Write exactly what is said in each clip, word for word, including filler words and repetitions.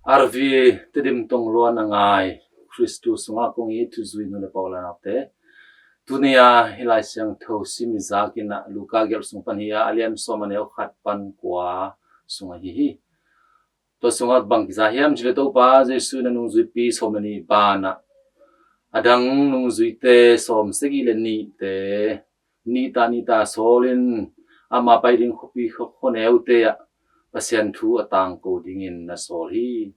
Arvi Tedim Tongluan a ngai Khristu sungah kong it thuzui nu le pa u le naute, tuni a hih Lai Siangtho sim i zak in ah Luka gelh sung pan hi a, a lian sawm, a neu khat pan kua sung ahi hi. Tua sungah bang kiza hiam cih leh Topa Jesuh in a nungzuipi sawm le nih banah a dang nungzuite sawm sagih le nihte nihta nihta sawlin ama pai ding khuapi khuaneute ah Pasian thu a tangko dingin na sawl hi.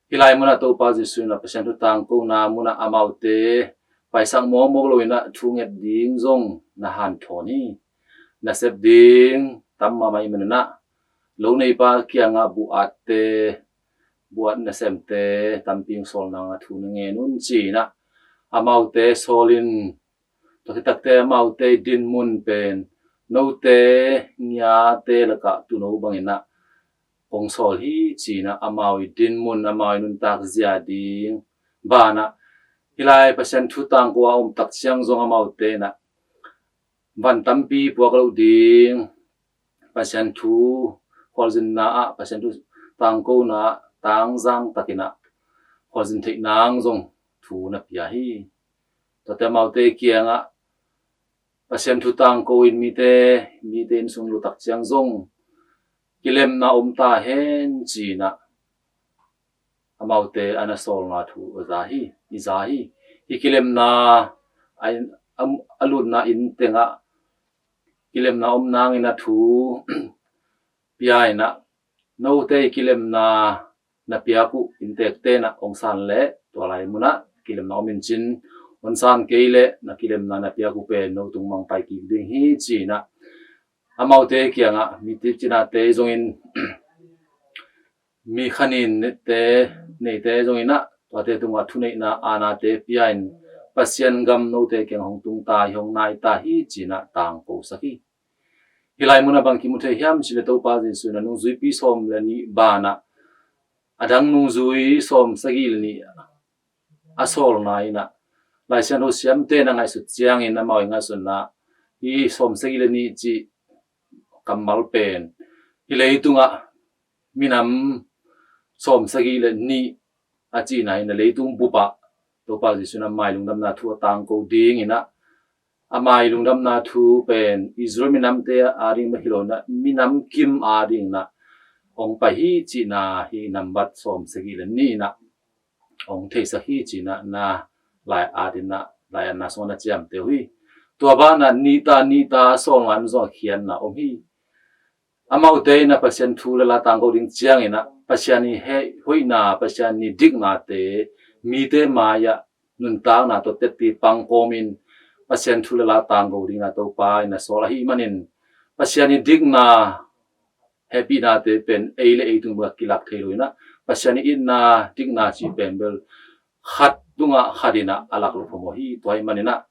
Hih lai munah Topa Jesuh in ah Pasian thu tangkona munah amaute paisak mawkmawk loin ah thu nget ding zong na hanthawn hi. Nasep ding tam mahmah ahih manin ah lo neipa kiangah buh atte, buh at nasemte tampi hong sawl nang a thu na ngen un ci-in ah amaute sawlin, tua khit takteh amaute dinmun pen note ngiate lakah tuuno bangin ah kong sawl hi ci-in ah amau i dinmun, amau i nuntak zia ding banah hih lai Pasian thu tangko a om tak ciang zong amaute in ah van tampi puak loh ding, Pasian thu khualzinna ah, Pasian thu tangkona ah tangzang takin ah khualzin theih nang zong thu na pia hi. Tuate amaute kiangah Pasian thu tangko in mite, mite inn sung lut tak ciang zong kilemna om ta hen ci-in ah amaute a na sawlna thu a za hi, i za hi. Hih kilemna a, a, a lutna inn tengah kilemna om nangin a thu pia in ah note i kilemna na piak uh inntekte in ah hong san leh tua lai munah kilemna om in cin hong san kei leh na kilemna na piak uh pen no tung mang pai kik ding hi ci-in ah amaute kiangah mi tipcinate zongin mi khanin nete neite zongin ah tuate tungah thuneihna anate pia in Pasian gam note kiang hong tung ta hi, hong nai ta hi ci-in ah tangkosak hi. Hih lai munah bang kimu thei hiam cih leh Topa Jesuh in a nungzuipi sawm le nih banah a dang nungzui sawm sagih le nih a sawlna in ah Lai Siangtho siamte na ngaihsut ciangin amau i ngaihsutna hih sawm sagih le nih cih kammal pen hih leitungah minam sawm sagih le nih a cihna in a leitung bupah Topa Jesuh in ama i lungdamna thu a tangko dingin ah ama i lungdamna thu pen Israel minamte ading bek hi lo in ah minam kim adingin ah hong pai hi cihna hih nambat sawm sagih le nih in ah hong theisak hi ci-in ah na lai atin ah lai atna sungah na ciamteh uh hi. Tua banah nihta nihta sawlna in zong a khiatna om hi. Amaute in ah Pasian thu le la tangko ding ciangin ah Pasian i heh hoihna, Pasian i diknate mite mai-ah nuntakna tawh tetti pang kawmin Pasian thu le la tangko dingin ah Topa in a sawl ahih manin Pasian i dikna hehpihnate pen ei le ei tung bek a kilak thei lo in ah Pasian i itna dikna cih pen bel khat tungah khat in ah a lak lo phamawh hi. Tua ahih manin ah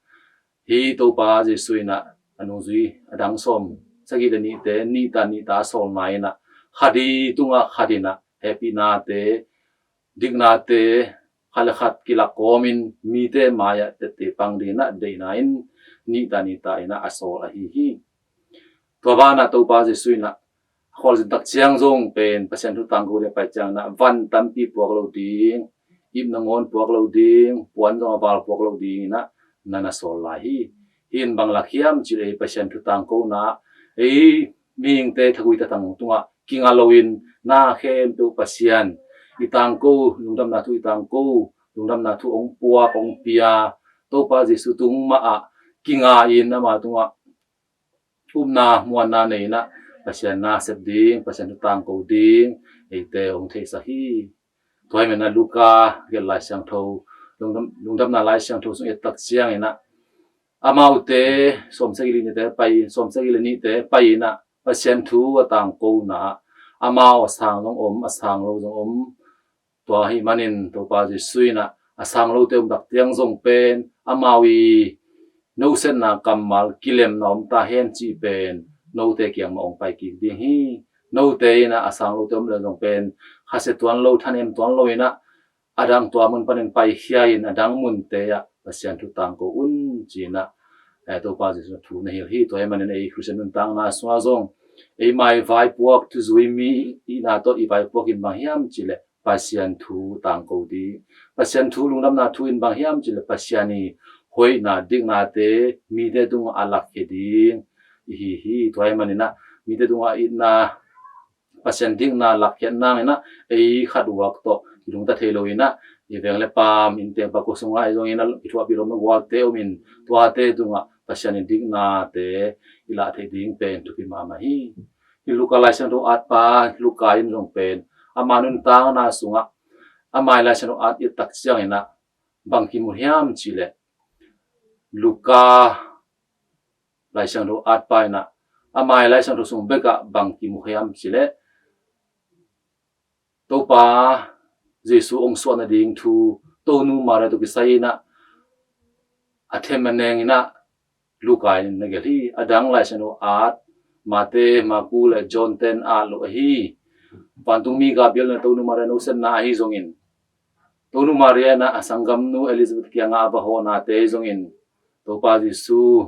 hih Topa Jesuh in ah a nungzui a dang sawm sagih le nihte nihta nihta a sawlna in ah khat i tungah khat in ah hehpihnate, diknate khat le khat kilak kawmin mite mai-ah tette pang dingin ah deihna in nihta nihta in ah a sawl ahi hi. Tua banah Topa Jesuh in ah khualzin tak ciang zong pen Pasian thu tangko ding a pai ciangin ah van tampi puak lo ding, ipna ngawn puak lo ding, puan zong a val puak lo dingin ah na na sawl lai hi. Hih in bang lak hiam cih leh Pasian thu tangkona ei mihingte thagui tatang tungah kinga loin na khempeuh Pasian i tangko, lungdamna thu i tangko, lungdamna thu hong puak hong pia Topa Jesuh tung mahah kinga in ama tungah upna muanna nei in ah Pasian na sep ding, Pasian thu tangko ding eite hong theisak hi. Tua ahih manin ah Luka gelh Lai Siangtho, lungdam, lungdamna Lai Siangtho sung et tak ciangin ah amaute sawm sagih le nihte pai, sawm sagih le nihte pai in ah Pasian thu a tangkona ah amau a sang zong om, a sang lo zong om. Tua ahih manin Topa Jesuh in ah a sang lote om tak ciang zong pen amau i nosetna kammal kilemna om ta hen cih pen note kiang mah hong pai kik ding hi. Note in ah a sang lote om leh zong pen khasia tuan lo, thanem tuan lo in ah a dang tua mun panin paikhia in a dang munte ah Pasian thu tangko un ci-in ah, eh, Topa Jesuh thu na hilh hi. Tua ahih manin ei Khristian nuntakna sungah zong eima i vaipuak thuzui mi ihna tawh i vaipuak in bang hiam cih leh Pasian thu tangko ding. Pasian thu lungdamna thu in bang hiam cih leh Pasian i hoihna diknate mite tungah a lakkhia ding i hi hi. Tua ahih manin ah mite tungah itna, Pasian dikna lakkhiat nangin ah ei khat uak tawh kilungta thei lo in ah i veng le paam, inn teng pa, khuasung ah ahi zongin ah kithuahpih lawm gualte om in, tuate tungah Pasian i diknate i lah theih ding pen thupi mahmah hi. Hih Luka Laisiangtho atpa Luka in zong pen ama nuntakna sungah ama i Laisiangtho at i et tak ciangin ah bang kimu hiam cih leh, Luka Laisiangtho atpa in ah ama i Laisiangtho sung bekah bang kimu hiam cih leh, Topa Jesu hong suah nading thu Tonu Maria tawh kisai in ah a them a neng in ah Luka in na gelh hi. A dang Laisiangtho at, Mate, Marku le John ten at lo ahi. Vantungmi Gabriel in ah Tonu Maria nusiatna ahi zongin, Tonu Maria in ah a sanggamnu Elizabeth kiangah a va hawhnate ahi zongin, Topa Jesu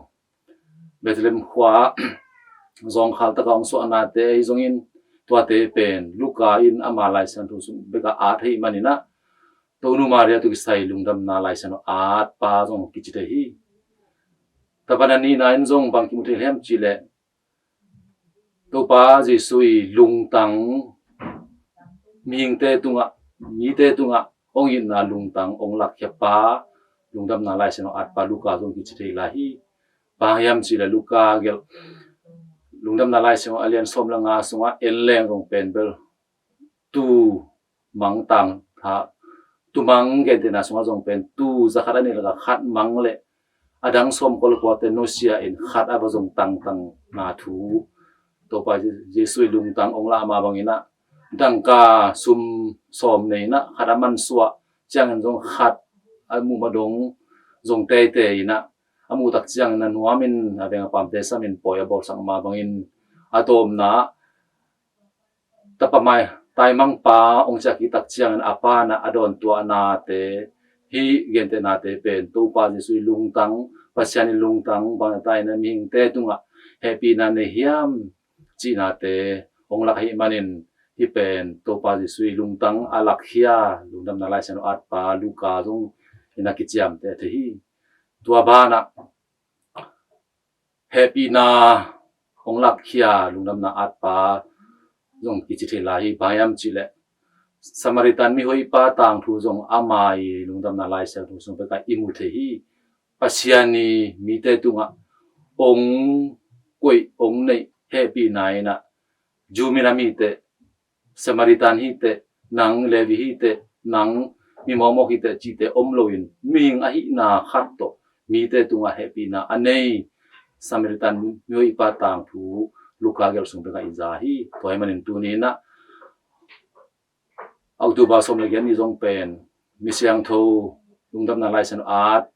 Bethlehem khua zawngkhal takah hong suahnate ahi zongin, tuate pen Luka in ama Laisiangtho sung bekah at ahih manin ah Tonu Maria tawh kisai lungdamna Laisiangtho atpa zong kici thei hi. Tua pan a nihna in zong bang kimu thei hiam cih leh, Topa Jesu i lungtang mihingte tungah, mite tungah hong itna lungtang hong lakkhia pa, lungdamna Laisiangtho atpa Luka zong kici thei lai hi. Bang hiam cih leh Luka gelh Lungdamna Laisiangtho a lian sawm le nga sungah en leng zong pen bel tuu mang tang tha, tuu mang gentehna sungah zong pen tuu za khat a nih lakah khat mang le a dang sawmkua le kuate nusia in khat a va zong tangtangna thu, Topa Jesu i lungtang hong lah mah bangin ah dangka sum sawm nei in ah khat a mansuah ciangin zong khat a muh mah dong zong teitei in ah a muh tak ciangin a nuamin a veng a paamte samin pawi a bawlsak mah bangin a tawpna ah tapa mai taimangpa hong ciah kik tak ciangin a pa in ah a dawntuahnate, hih gentehnate pen Topa Jesu i lungtang, Pasian i lungtang bang a tai in ah mihingte tungah hehpihna nei hiam cihnate hong lak ahih manin, hih pen Topa Jesu i lungtang a lakkhia Lungdamna Laisiangtho atpa Luka zong in a kiciamteh thei hi. Tua banah hehpihna hong lakkhia Lungdamna atpa zong kici thei lai hi. Bang hiam cih leh Samaritan mihoihpa tangthu zong ama i Lungdamna Laisiangtho sung pekah i mu thei hi. Pasian i mite tungah hong koih hong neih hehpihna in ah Jew minam hi teh, Samaritan hi teh, nang Levi hi teh, nang mi mawkmawk hi teh cihte om loin mihing ahihna khat tawh mite tungah hehpihna a nei Samaritan mihoihpa tangthu Luka gelh sung pekah i za hi. Tua ahih manin tuni in ah October sawm le giat ni zong pen Misiangtho Lungdamna Laisiangtho at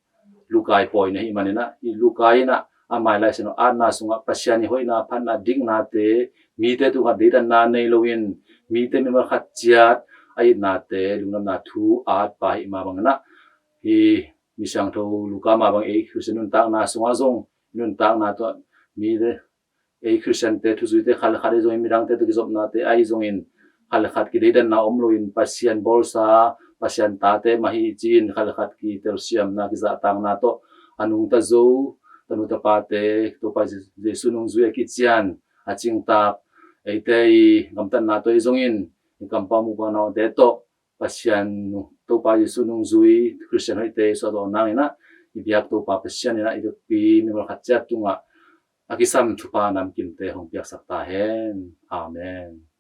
Luka i pawi na hih manin ah, i Luka in ah ama i Laisiangtho atna sungah Pasian i hoihna, phatna, diknate mite tungah deidanna nei loin mite mimal khat ciat a itnate lungdamna thu atpa ahih mah bangin ah, hih Misiangtho Luka mah bang ei Khristian nuntakna sungah zong nuntakna tawh mite ei Khristiante thuzuite khat le khat ahi zongin midangte tawh kizopnate ahi zongin khat le khat kideidanna om loin Pasian bawlsa, Pasian tate mah hi ci-in khat le khat kitelsiamna kizahtakna tawh a nungta zo tanu tapate Topa Jesu nungzui a kician a cingtak eite i gamtatna tawh ahi zongin i kampau mukbang naute tawh Pasian, Topa Jesu nungzui Khristian hoihte i suahzawh nangin ah i biak Topa Pasian in ah i biakpi mimal khat ciat tungah a kisam thupha namkimte hong piaksak ta hen. Amen.